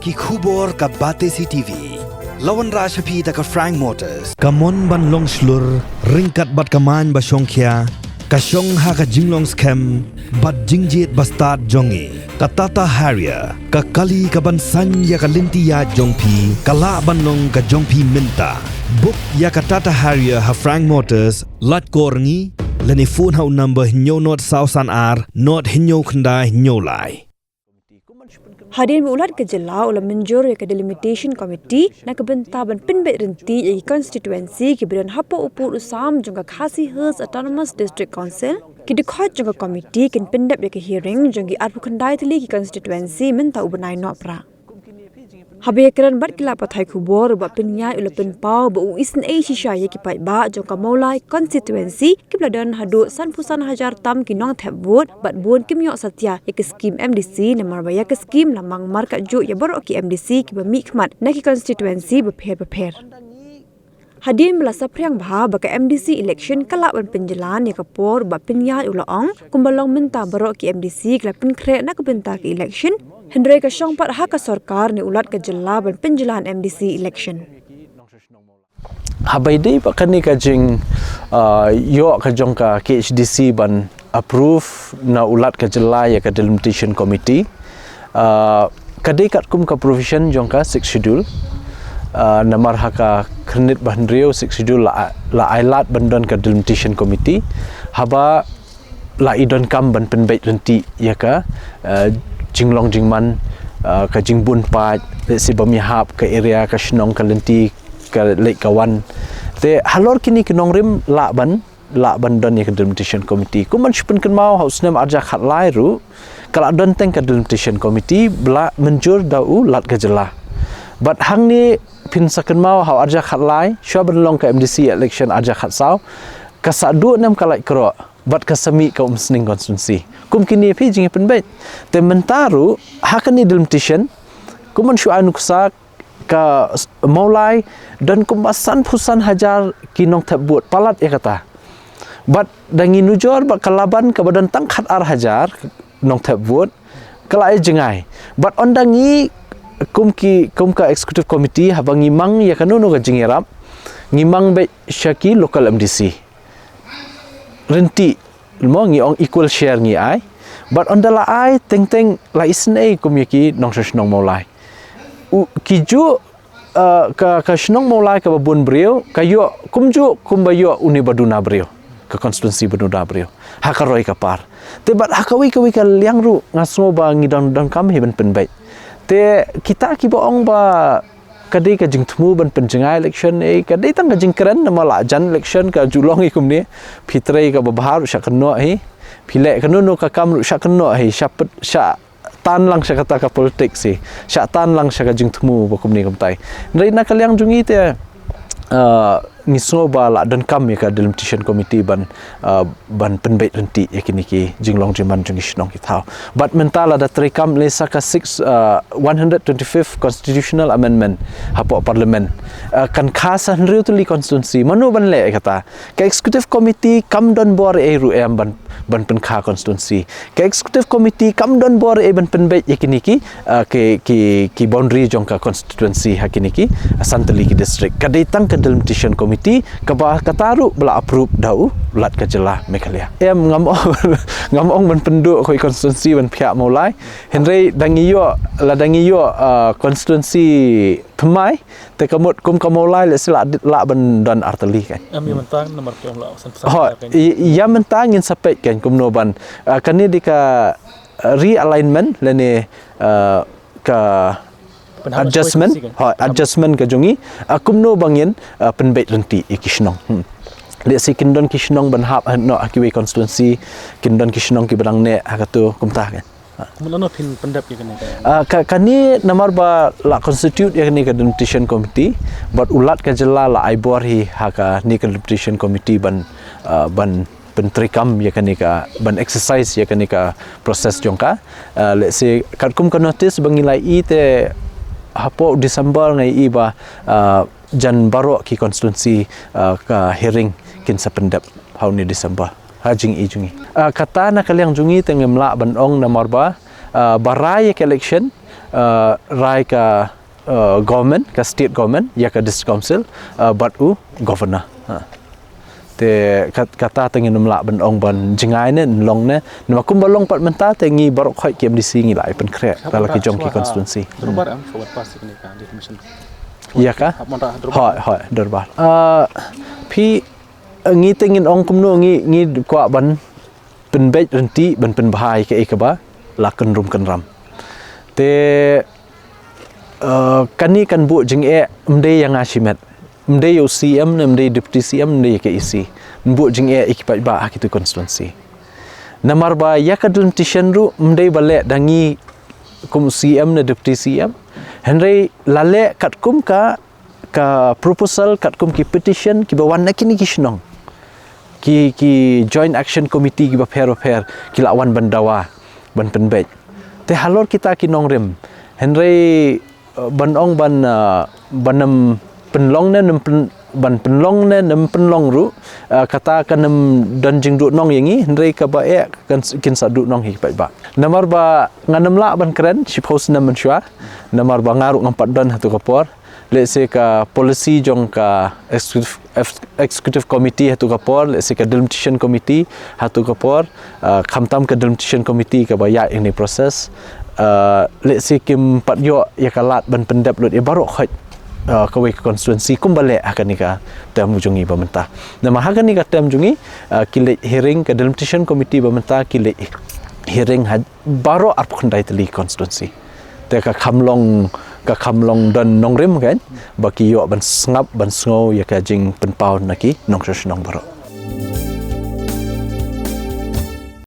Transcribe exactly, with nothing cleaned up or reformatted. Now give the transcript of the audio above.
Ki khubor ka Batesi T V. La wanrah sha phi da ka Frank Motors. Ka mon ban long shlur, ryngkat bad ka main ba shongkhia, ka shong ha ka jinglong skhem bad jingjied ba stad jong ngi. Ka Tata Harrier, ka kali ka ban saiñ ïa ka lynti ïaid jong phi, ka lah ban long ka jong phi mynta. Book ïa ka Tata Harrier ha Frank Motors, lait call ngi, lane phone ha u number hynñiew nod saw san ar, nod hynñiew khyndai hynñiew lai. Hadien ba u Lat ka jylla u la mynjur ïa ka Delimitation Committee na ka bynta ban pynbeit ryntih ïa ki constituency kiba don hapoh u pud u sam jong ka Khasi Hills Autonomous District Council, ki dkhot jong ka committee kin pyndep ïa ka hearing jong ki arphew khyndai tylli ki constituency mynta u bnai Nohprah. Haba ïakren bad ki lad pathai khubor, u Bah Pynïaid u la pynpaw ba u isynei shisha ïa ki paidbah jong ka Mawlai constituency kiba la don haduh sanphew san hajar tam ki nongthep vote bad bun kim ïoh satia ïa ka skim M D C namar ba ïa ka skim la mang markatjuh ïa baroh ki M D C kiba mihkhmat na ki constituency bapher bapher. Hadien ba la saphriang bha ba ka M D C election ka lah ban pynjlan ïa ka por, u Bah Pynïaid u la ong kumba long mynta baroh ki M D C ki la pynkhreh na ka bynta ka election, hynrei ka shong pat ha ka sorkar ne u Lat ka jylla ban pynjlan M D C election. Haba ïadei bad kane ka jing, ah, ïoh ka jong ka K H D C ban approve na u Lat ka jylla ïa ka Delimitation Committee, ah, ka dei katkum ka provision jong ka Sixth Schedule. Ah, namar ha ka khyrnit ba hynriew Sixth Schedule la, la ai lad ban don ka Delimitation Committee. Haba la i donkam ban pynbeit ryntih ïa ka, eh, jinglong jingman, eh, ka jingbun paid, lehse ba ïahap ka area, ka shnong, ka lynti, ka leit ka wan. Te halor kine ki nongrim lah ban, lah ban don ïa ka Delimitation Committee. Kum ban shu pynkynmaw, ha u snem arhajar khatlai ruh ka la don teng ka Delimitation Committee ba la mynjur da u Lat ka jylla. Bad hangne phin sa kynmaw, ha u arhajar khatlai, shuwa ban long ka M D C election arhajar khatsaw, ka Sahduh Nemkalaitkrok bad ka Samih ka Umsning constituency. Kum kine phi jingpynbeit. Te mynta ruh ha kane Delimitation, kum ban shu ai nuksa, ka s-, Mawlai don kumba sanphew san hajar ki nongthep vote palat ïa kata. Bad da ngi nujor bad ka Laban kaba don tang khatar hajar nongthep vote, ka la ai jngai. Bad ynda ngi kum ki, kum ka Executive Committee, haba ngi mang ïa kano kano ka jingïarap, ngi mang beit sha ki local M D C. Ryntih, mo, ngi ong equal share ngi ai. Bad ynda la ai, teng teng la isynei kum ïa ki nongshong shnong Mawlai. U, ki ju, eh, ka, ka shnong Mawlai kaba bun briew, ka ïoh kumjuh kumba ïoh une ba duna briew, ka constituency ba duna briew, ha ka roi ka par. Te bad ha kawei kawei ka liang ruh nga sngew ba ngi don, donkam hi ban pynbeit. Te kita kiba ong ba ka dei ka jingthmu ban pynjngai election, eh, ka dei tang ka jingkren, namar la jan election ka ju long hi kumne. Phi trei kaba bha ruh shah kynnoh hi. Phi leh kano kano ka kam ruh shah kynnoh hi, shah pet, shah tan lang sha kata ka politics hi, shah tan lang sha ka jingthmu ba kumne kumtai. Hynrei na ka liang jong ngi te, ah, ngi sngew ba la donkam ïa ka Delimitation Committee ban, ah, ban pynbeit ryntih ïa kine ki jinglong jingman jong ki shnong ki thaw. Bad mynta lada treikam lei sa ka six, ah, one hundred twenty-fifth Constitutional Amendment hapoh Parliament, ah, kan kha sa hynriew tylli constituency. Mano ban leh ïa kata? Ka Executive Committee kam don bor ei ruh em ban, ban pynkha constituency. Ka Executive Committee kam don bor ei ban pynbeit ïa kine ki, ah, ki, ki, ki boundary jong ka constituency ha kine ki, ah, san tylli ki district. Ka dei tang ka Delimitation Committee kaba kata ruh ba la approve da u Lat ka jylla Meghalaya. Em, ngam ong, ngam ong ban pynduh ko i constituency ban phiah Mawlai. Hynrei da ngi ïoh, lada ngi ïoh, ah, constituency thymmai, te ka mut kum ka Mawlai lehse lah, lah ban don ar tylli kan. Em, ïa mynta namar ki ong lah san phew san. Hooid, hajar kan. I-, ïa mynta ngin sa peit kan kumno ban, ah, kane dei ka, ah, realignment lane, ah, ka adjustment, hooid, adjustment ka jong ngi, ah, kumno ba ngin, ah, pynbeit ryntih ïa ki shnong. Hmm. Lehse kin don ki shnong ban hap, ah, noh ha kiwei constituency, kin don ki shnong kiba dang neh ha kato kumta kan. Kumno phin pyndep ïa kane? Ah, ka, kane namar ba la constitute ïa kane ka Delimitation Committee, bad u Lat ka jylla la ai bor hi ha kane ka Delimitation Committee ban, ah, ban pyntreikam ïa kane ka, ban exercise ïa kane ka process jong ka. Ah, lehse katkum ka notice ba ngi la ïohi te hapoh December nga ïohi ba, ah, jan baroh ki constituency, ah, ka hearing kin sa pyndep ha une December. Ha jingïohi jong ngi. Ah, kata na ka liang jong ngi te ngim lah ban ong namar ba, ah, ba rai ïa ka election, uh, rai ka uh, government, ka state government, ïa ka district council, uh, bad u governor. Ha. Te kat, kata te ngin ym lah ban ong ban jngai ne, long ne. Namar kumba long pat mynta te ngi baroh khoit ki M D C ngi lah pynkhreh. Ka la ki jong ki constituency. Dorbar am ka wat pass kane ka definition. Ïa ka? Hap mon ra dorbar. Hoi, hoi, dorbar. Uh, phi, uh, ngi te ngin ong kumno ngi, ngi kwah ban pynbeit rynti ban pynbha ïa kaei kaba la kynrum kynram. Te uh, kane kan buh jingeh ym dei ïa nga shimet. Ym dei ïa u C M ne ym dei deputy C M, ym dei ïa ka E C. Kan buh jingeh ïa ki paidbah ha kitu constituency. Namar ba ïa ka delimitation ruh ym dei ba leh da ngi kum u C M ne deputy C M. Hynrei la leh katkum ka ka proposal katkum ki petition kiba wan na kine ki shnong. Ki, ki joint action committee kiba pher ba pher ki la wan ban dawa ban pynbeit. Te halor kita ki nongrim. Hynrei uh, ban ong ban uh, ban ym pynlong ne ym pyn, ban pynlong ne ym pynlong ruh uh, kata kan ym don jingduhnong ïa ngi hynrei kaba eh kan kin sa duhnong hi pat ba. Namar ba ngan ym lah ban kren shiphew snem mynshuwa. Namar ba nga ruh ngam pat don ha tu ka por. Let's say ka policy jong ka executive, executive committee ha tu ka por, let's say ka delimitation committee ha tu ka por, uh, khamtam ka delimitation committee kaba ïaid ïa kane process. Uh, let's say kim pat ïoh ïa ka lad ban pyndep lut ïa baroh khoit uh, kawei ka constituency kumba leh ha kane ka term jong ngi ba mynta. Namar ha kane ka term jong ngi uh, ki leit hearing ka delimitation committee ba mynta ki leit hearing ha baroh arphew khyndai tylli constituency. Te ka kham long ka kham long don nongrim kan ba ki ïoh ban sngap ban sngew ïa ka jingpynpaw na ki nongshong shnong baroh.